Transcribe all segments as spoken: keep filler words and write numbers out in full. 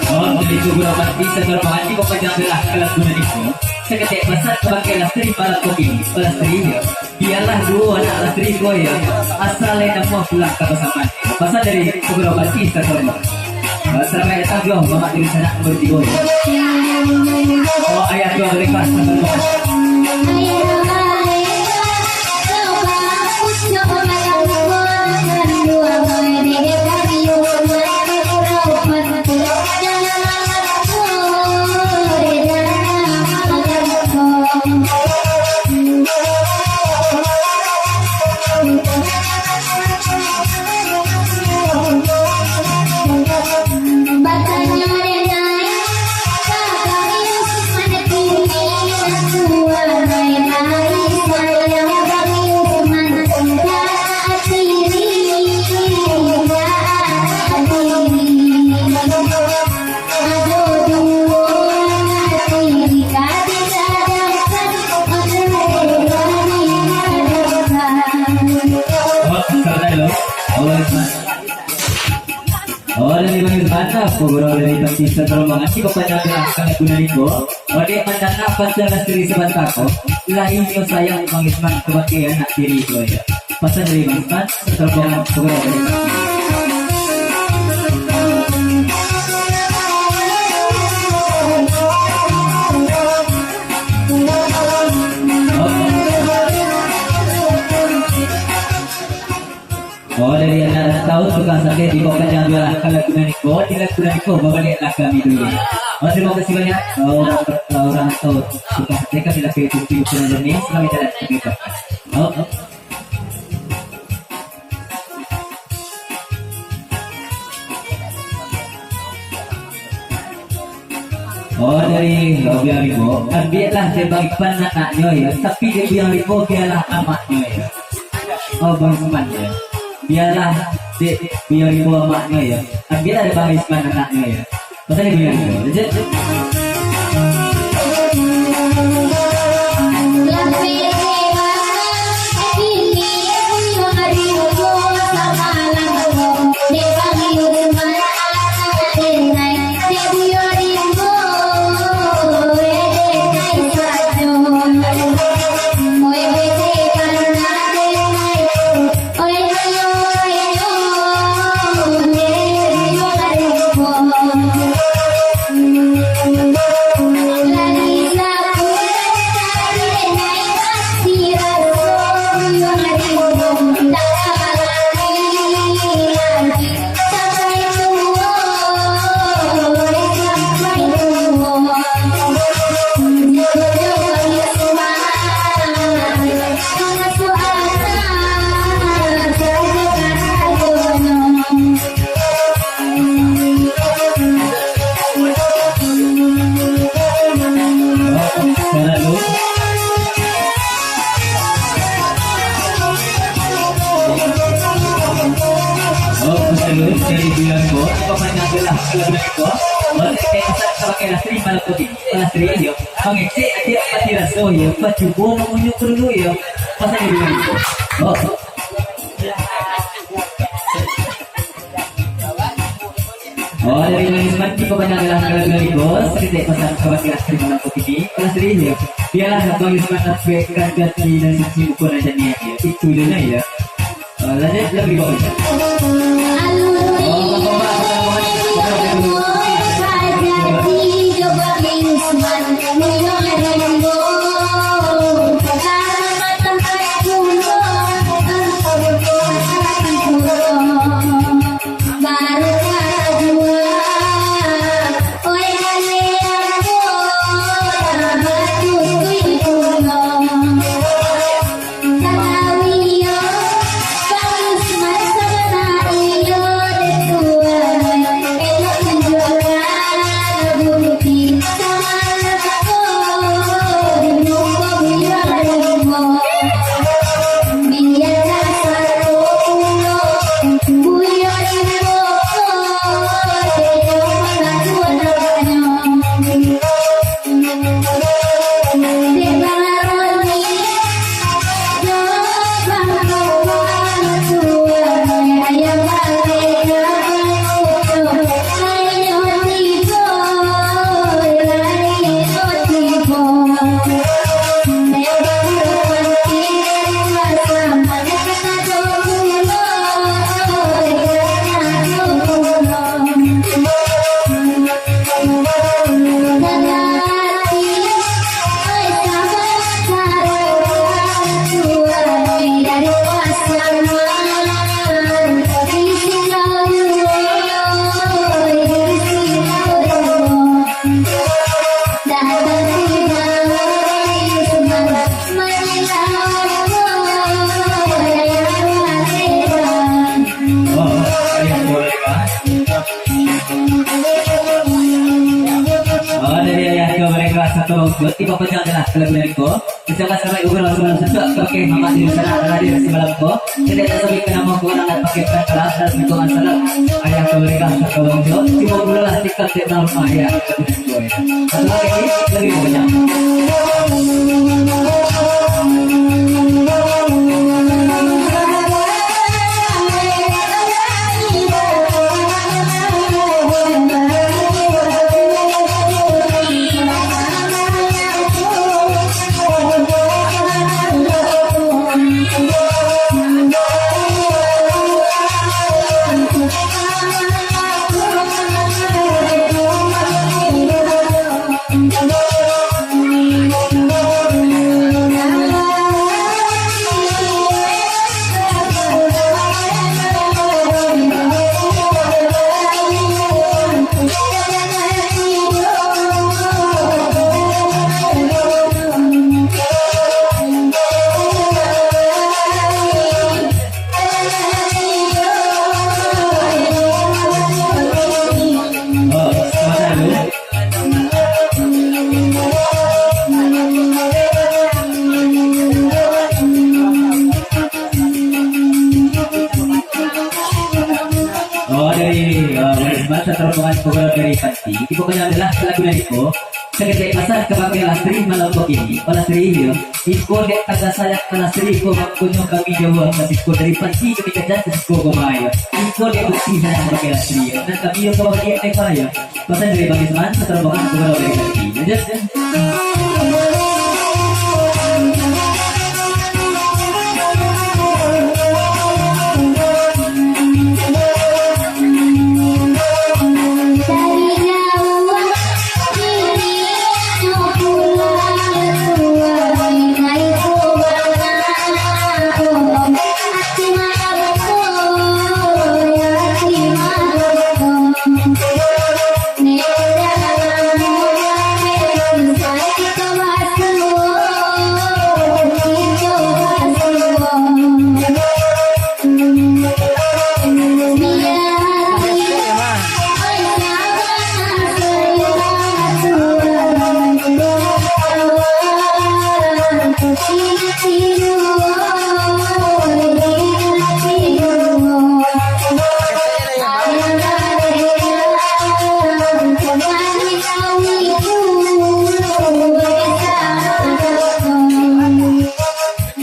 Oh, jadi itu guru pasti segala pasti kok panjang gelah kelas guna itu. Seketek pesan kabake Lastri Barat Kopi, Lastri, ya. Biarlah duo anak Lastri ko, ya, asal lai namuah pulang ka pasaman. Pesan dari guru pasti segala. Selamat datang juo, Mamak Diri Sanak nomor tigo, ya. Oh, ayah juo berikhlas segala. Pagurau dari Pati Satalombangan, di bapanjang dalam kalagunan iko, wadek mandanga pasan Lastri sabanta ko, lah inyo sayang Bang Isman sabagai anak tiri ko, yo. Pasan dari Bang Isman, Satalombangan, pagurau dari Pati. Oh, dari anak rantau tukang sate di bapanjang jualan kalagunan iko, di lagunan iko, babaliaklah kami dulu. Oh, terima kasih banyak. Oh, urang, urang rantau tukang sate, kami lah kiri tumpi ukuran jernih, selamat jalan kami ucapkan. Oh, oh. Oh, dari Biang Rimbo, ambiaklah dek Bang Ipan anaknyo, yo, tapi dek Biang Rimbo bialah amaknyo, yo. Oh, Bang Isman, yo. Bialah dek Biang Rimbo amaknyo, yo. Ambiaklah dek Bang Isman anaknyo, yo. Pasan dek Biang Rimbo, lanjut. Oh, saluruh dari Biang Rimbo, pokoknya adalah kalau Biang Rimbo, boleh kita pesan sebagai Lastri malam putih. Lastri, yo. Mangecek adik pati raso, yo. Pacubo mamunyuk dulu, yo. Pasan dek Biang Rimbo. Oh. Oh, dari Bang Isman, kito banyak lah kalau dari bos, kita pesan kepada Lastri malam putih ini. Lastri, yo. Bialah Bang Isman nampakkan jati dan sisi muka dan janiah, yo. Itu dulu, yo. Lanjut, lebih bagus. Oh, dari ayah ka mereka satu rongkot, tiba pecah adalah kelebihan ko. Ucapkan selamat ulang tahun sesuai sebagai mama di sana hadir semalam ko. Tidak tersebut nama ko, nak pakai perkara dan sentuhan salam. Ayah ka mereka satu rongkot, cuma mulalah sikap tidak normal, ya. Satu lagi, lebih banyak. Pokoknyo adolah lagu dari ko. Saketek pasan ka Bang Lastri malam ko kini. Oh, Lastri, yo. Iko dek tangga sayang ka Lastri ko, makonyo kami jauah ka siko, dari Pasi kami kaja ka siko ko, Bang, yo. Iko dek bukti sayang ka Bang Lastri, yo. Nan kami yo ka Bang Diak, yo. Pasan dari Bang Isman, satu rombongan, satu rombongan dari Lastri. Lanjut.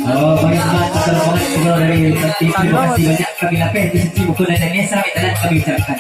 Oh, banyak banget, terima kasih banyak. Kami lapeh di sisi buku dan desa, minta kami ucapkan.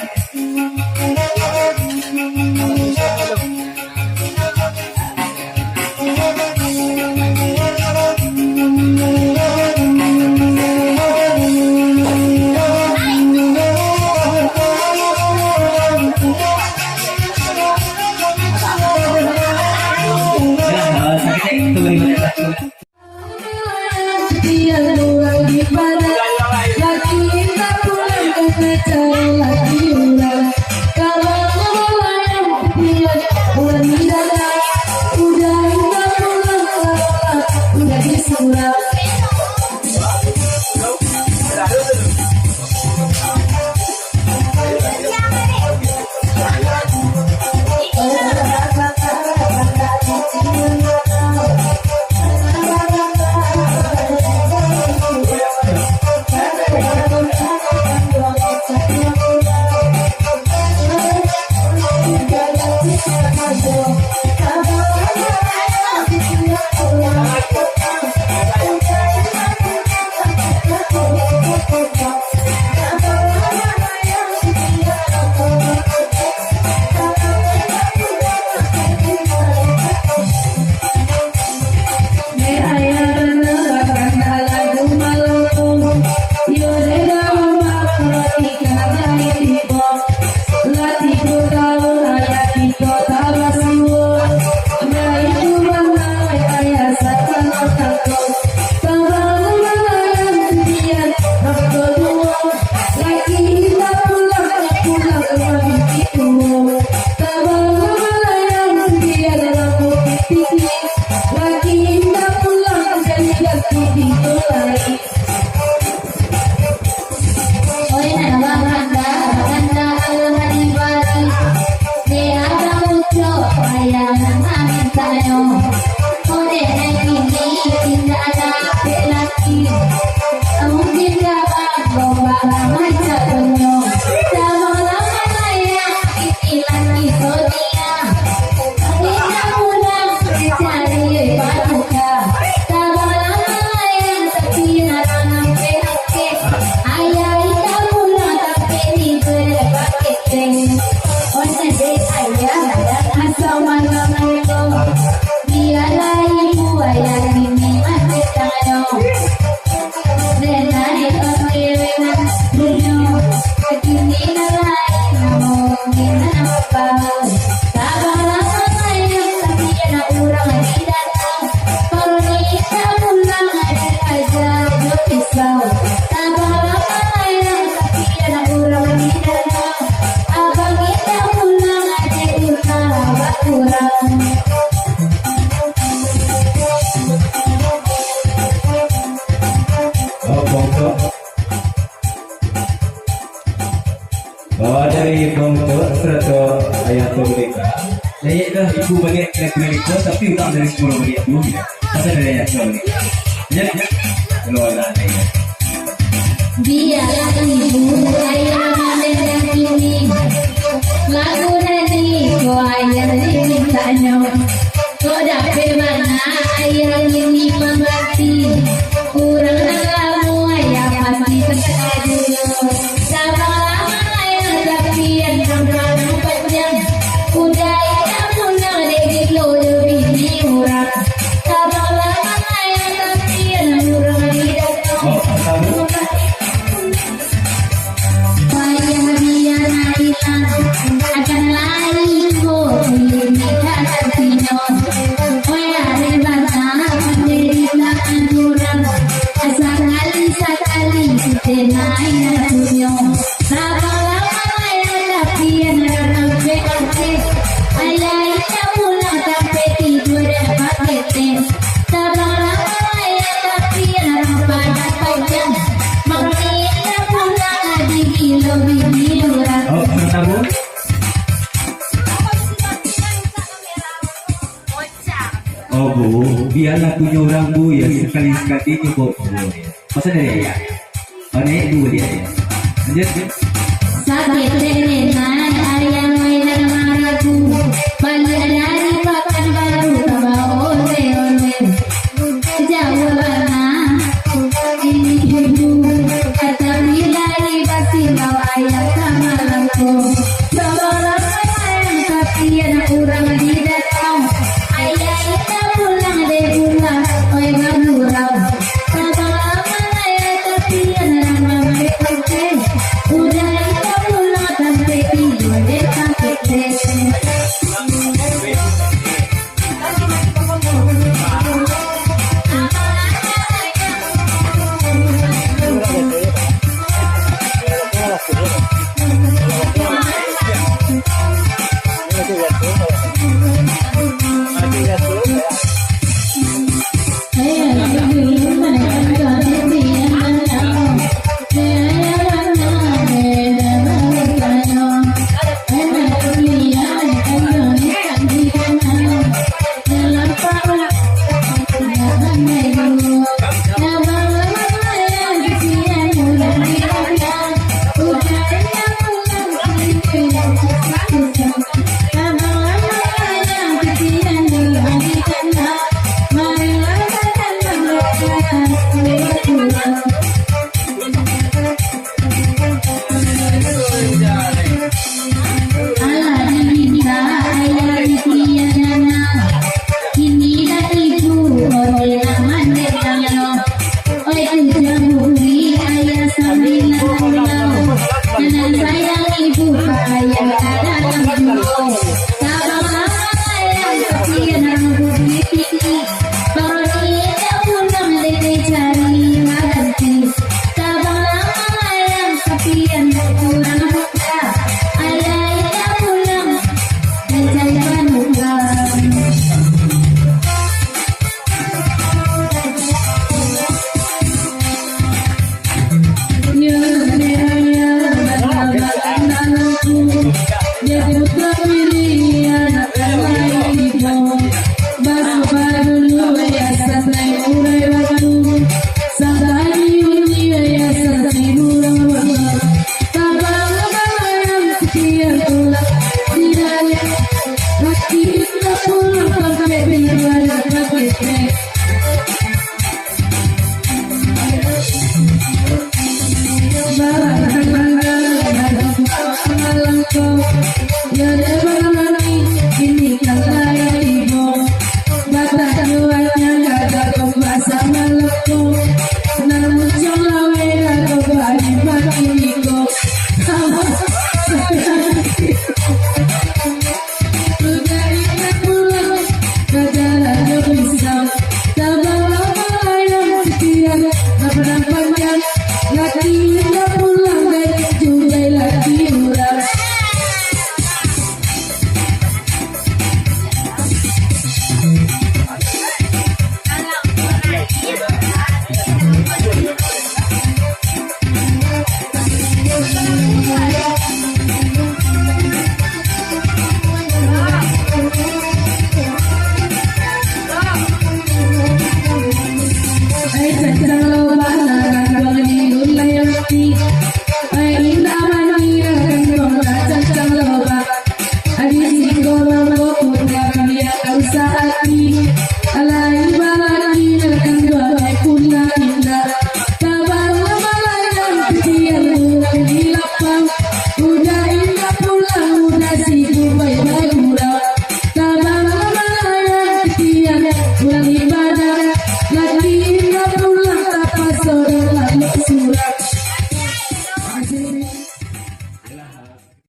Oh, bongkok. Oh, dari Bang Ucok sarato Ayah Tua Merdeka. Layaklah ibu baliak dari Merdeka, tapi urang dari Sepuluh Baliak tu. Pasal dari Ayah Tua Merdeka. Ya, ya. Kalau ada, ada, ya. Biarlah ibu ayah mandendam kini. Lagu dari Ko ayah dimintanyo, ko dapek bana ayah ini mangganti. Urang nan lamo ayah pasti takadu. Sabab lamo ayah tapian rang padang panjang. Udah indak pulang dek gilo jo bini urang. Sabab lamo ayah tapian urang di danau. Oh, tahu. Payah biar nailah, akan lain ko, ini katantinyo. Oya rebata, mandiri tangan urang. Sakali-sakali, kito naik punyo. Sabab lamo ayah tapian, urang sampai mati. Ayah indak pulang sampai tigo dek pakete. Sabab lamo ayah tapian rang padang panjang. Mangko indak pulang adi gilo bini urang. Oh, pertama. Oh, Bu, biarlah punyo urang, Bu, ya, sekali-sekali nyo, Bu. Pasal dari ayah. Oh, naik dulu dia, ya. Lanjut. Saketek denai ayah mainan maragu. Baliak dari Pakanbaru ka bawa oleh-oleh. Jauah bana ini ibu, tapi dari Basilau ayah ka Malangko. Sabab lamo ayah tapian urang di danau. Ayah indak pulang dek bulan, oi bagurau. Sabab lamo ayah tapian rang mangkek-mangkek. Udah indak pulang sampai tigo dek pakete. Alah diminta ayah dipian anak, kini dah ibu oleh aman dek tanyo. Oi tujuah bukti ayah sambilan pulau, nan sayang ibu ka ayah ka dalam juo. Sabab lamo ayah tapian rang bukti tinggi, baru indak pulang dek cari maganti. Sabab lamo ayah tapian urang mudo, ayah indak pulang dek cari panumpang.